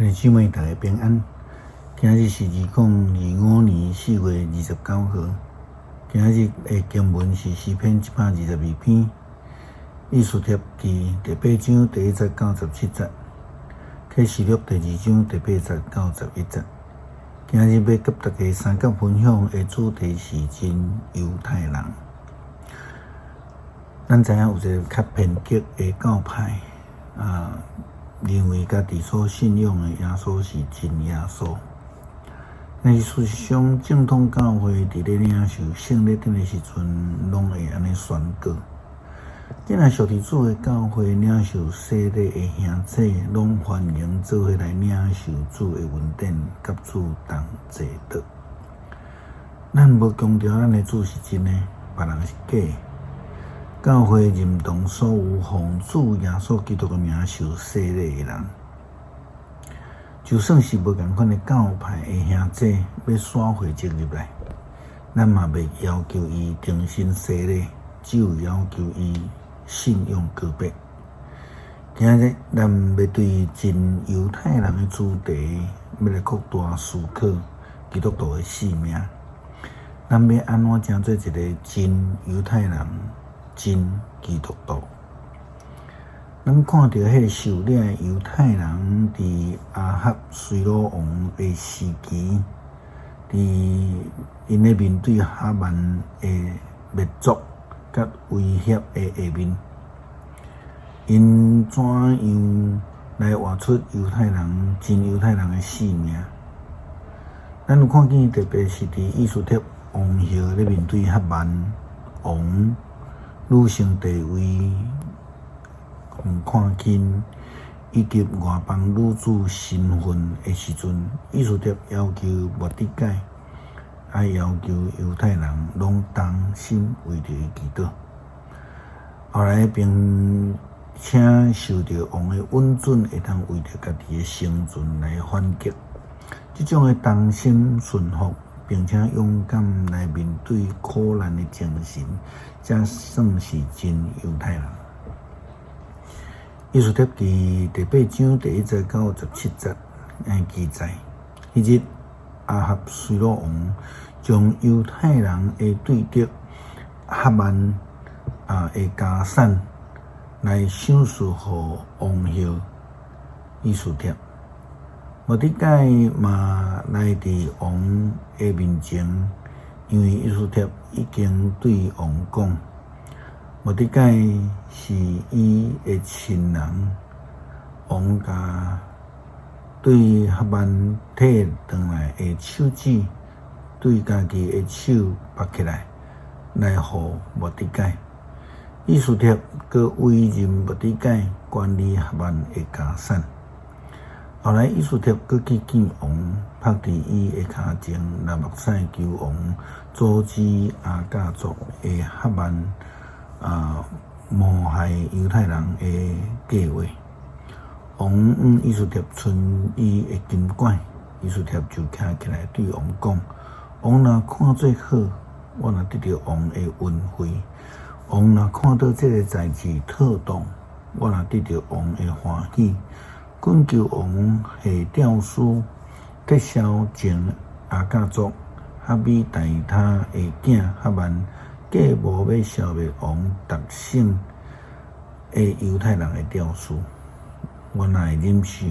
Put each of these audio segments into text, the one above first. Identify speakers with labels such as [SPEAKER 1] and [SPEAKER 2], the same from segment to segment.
[SPEAKER 1] 兄弟姊妹，大家平安。今日是2025年4月29號。今日的經文是詩篇122篇，以斯帖記第八章第一節到17節，啟示錄第二章第八節到11節。今日欲佮大家相佮分享的主題是真猶太人。咱知影有一个較偏激的教派啊，認為家己所信仰的耶穌是真耶穌。但是事實上，正統教會佇咧領受聖禮頂的時陣，攏會按呢宣告。既然屬佇主的教會領受洗禮的兄弟，攏歡迎做伙來領受主的恩典，佮主同齊禱。咱無強調咱的主是真的，別人是假的。教會認同所有奉主耶穌基督的名受洗禮的人，就算是無仝款的教派的兄弟欲徙會籍入來，咱嘛袂要求伊重新洗禮，只有要求伊信仰告白。今日咱欲對真猶太人的主題，欲來擴大思考基督徒的使命。咱欲按怎成做一个真猶太人？真基督徒，咱看著彼个受掠的猶太人，佇亞哈隨魯王的時期，佇𪜶咧面對哈曼的滅族佮威脅的下面，𪜶怎樣來活出猶太人真猶太人的使命？咱有看見，特別是佇以斯帖王后咧面對哈曼王女性地位予看輕，以及外邦女子身份的時陣，以斯帖要求末底改，愛要求猶太人攏同心為著伊祈禱。後來並且受著王的允准，會當為著家己的生存來反擊。這種的同心順服，並且勇敢來面對苦難的精神，才算是真猶太人。以斯帖記第八章第一節到17節按記載，彼日亞哈隨魯王將猶太人的對敵哈曼的家產來賞賜予王后以斯帖。末底改嘛來佇王的面前，因為以斯帖已經對王講，末底改是伊的親人。王共對哈曼提轉來的手指，對家己的手縛起來，來予末底改。以斯帖閣委任末底改管理哈曼的家產。後來，以斯帖閣去見王，伏佇伊的跤前，流目屎求王阻止亞甲族的哈曼謀害猶太人的計劃。王向以斯帖伸伊的金拐，以斯帖就徛起來對王講：王若看做好，我若得著王的恩惠；王若看著這个代誌妥當，我若得著王的歡喜。懇求王下詔書，撤銷前亞甲族哈米大他的囝哈曼計謀欲消滅王達省的猶太人的詔書。我哪會忍受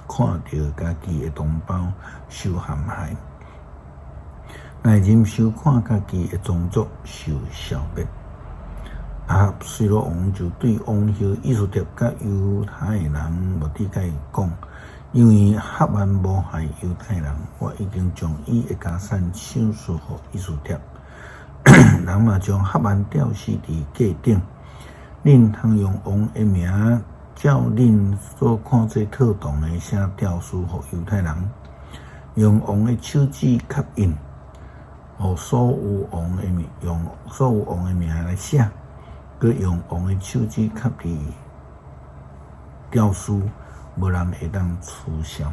[SPEAKER 1] 看著家己的同胞受陷害？哪會忍受看家己的宗族受消滅？亞哈隨魯王就對王后以斯帖佮猶太人末底改講：因為哈曼謀害猶太人，我已經將伊的家產賞賜予以斯帖。人嘛將哈曼吊死佇架頂。恁通用王的名，照恁所看做妥當的寫詔書予猶太人，用王的手指蓋印，予所有王的名，用所有王的名來寫。閣用王的手指蓋佇詔書，無人會當取消。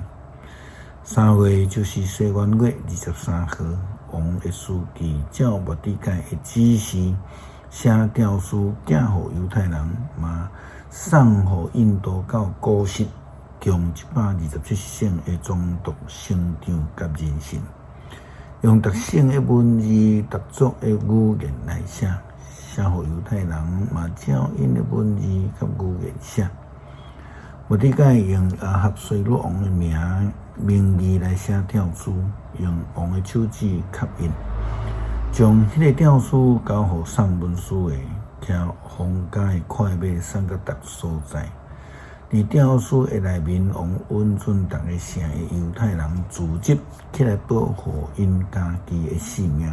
[SPEAKER 1] 3月就是西元月23號，王的書記照末底改的指示寫詔書，寄予猶太人，嘛送予印度到古實共127省的總督省長佮人臣，用逐省的文字、逐族的語言來寫，寫予猶太人嘛照𪜶的文字佮語言寫。末底改用亞哈隨魯王的名義來寫詔書，用王的手指蓋印，將彼个詔書交予送文書的，騎皇家的快馬送到逐所在。佇詔書的內面，王允准逐个城的猶太人組織起來保護𪜶家己的性命。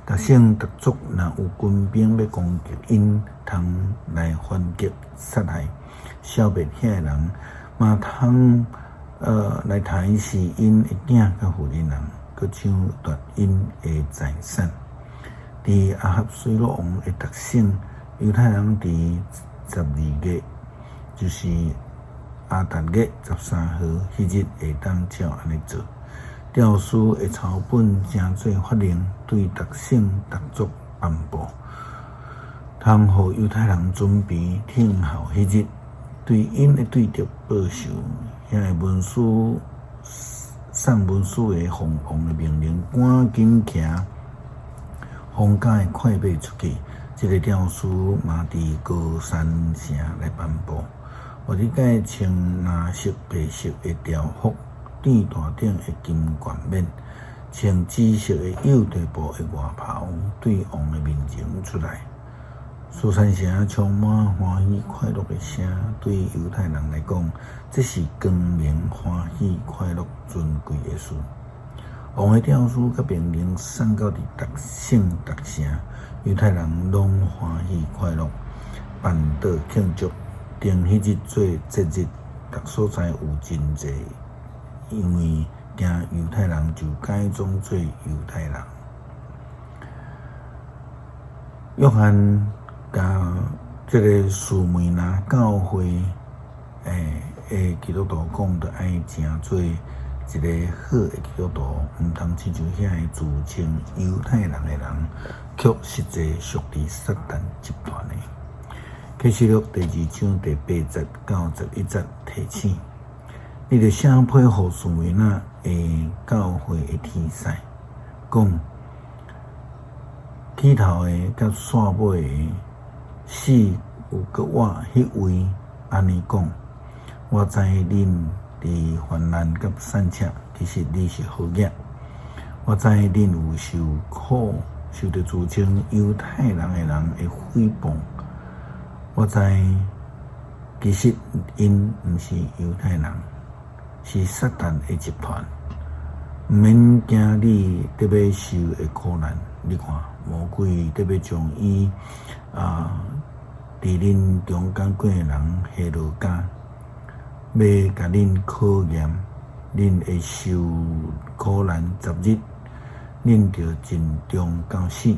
[SPEAKER 1] 逐省逐族若有軍兵欲攻擊𪜶，通來反擊殺害、消滅遐个人，嘛通來刣死𪜶的囝佮婦人人，閣搶奪𪜶的財產。佇亞哈隨魯王的逐省，猶太人佇12月，就是亞達月13號彼日會當照按呢做。詔書的抄本成做法令，對逐省逐族頒布，通予猶太人準備聽候彼日，對𪜶的對敵報仇。遐个文書送文書的奉王的命令，趕緊騎皇家的快馬出去。這个詔書嘛佇歌珊城來頒布。末底改穿藍色、白色的朝服，戴大頂的金冠冕，穿紫色的幼緞布的外袍，對王的面前出來。書珊城充滿歡喜快樂的聲，對猶太人來講，這是光明、歡喜、快樂、尊貴的事。王的詔書佮命令送到佇逐省逐城，猶太人攏歡喜快樂，辦桌慶祝，定彼日做節日。逐所在有真濟，因為驚猶太人就改裝做猶太人。約翰共這个士每拿教會的基督徒講，著愛成做一个好的基督徒，毋通親像遐个自稱猶太人的人，卻實際屬佇撒旦集團的。啟示錄第二章第8節到11節提醒，你著寫批予士每拿的教會的天使，講起頭的佮煞尾的，死有閣活彼位，按呢講：我知恁佇患難佮散赤，其實你是好額。我知恁有受苦，受著自稱猶太人的人的誹謗。我知其實𪜶毋是猶太人，是撒旦的集團。毋免驚你得欲受的苦難。你看，魔鬼得欲將伊佇恁中間幾个人下落監，欲共恁考驗，恁會受苦難10日，恁著盡忠到死。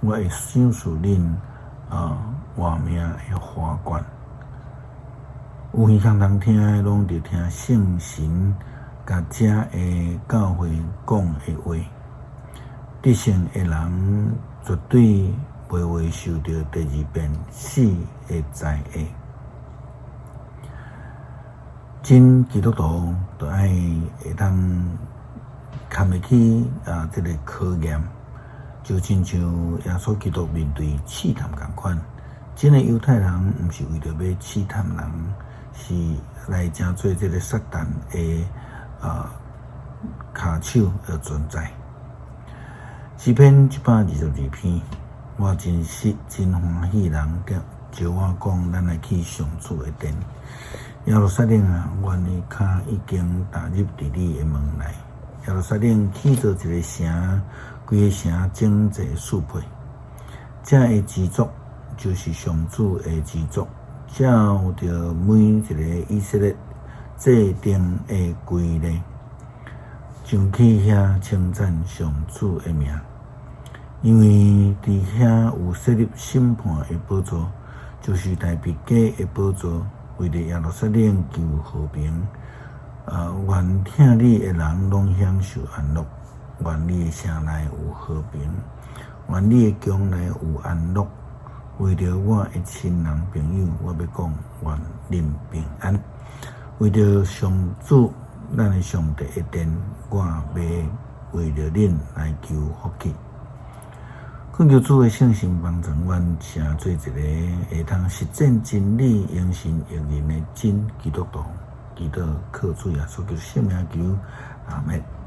[SPEAKER 1] 我會賞賜恁活命的花冠。有耳通通聽的，攏著聽聖神共遮的教會講的話。得勝的人絕對袂會受著第二遍死的災厄。真基督徒著愛會當堪會起這个考驗，就親像耶穌基督面對試探仝款。真的猶太人毋是為著欲試探人，是來成做這个撒旦的跤手而存在。詩篇122篇，我真實真歡喜人召我講，咱來去上主的殿。耶路撒冷啊，阮的跤已經踏入佇你的門內。耶路撒冷起做一个城，規个城整齊四配。遮的支族就是上主的支族，照著每一个以色列制定的規例，上去遐稱讚上主的名，因為佇遐有設立審判的寶座，就是大衛家的寶座，為著耶路撒冷求和平。願疼你的人攏享受安樂，願你的城內有和平，願你的宮內有安樂。為著我的親人朋友，我欲講願恁平安。為著上主咱的上帝的殿，我欲為著恁來求福氣。懇求主的聖神幫助阮，成做一个會通實踐真理、榮神益人的真基督徒。祈禱靠主耶穌基督聖名求，阿們。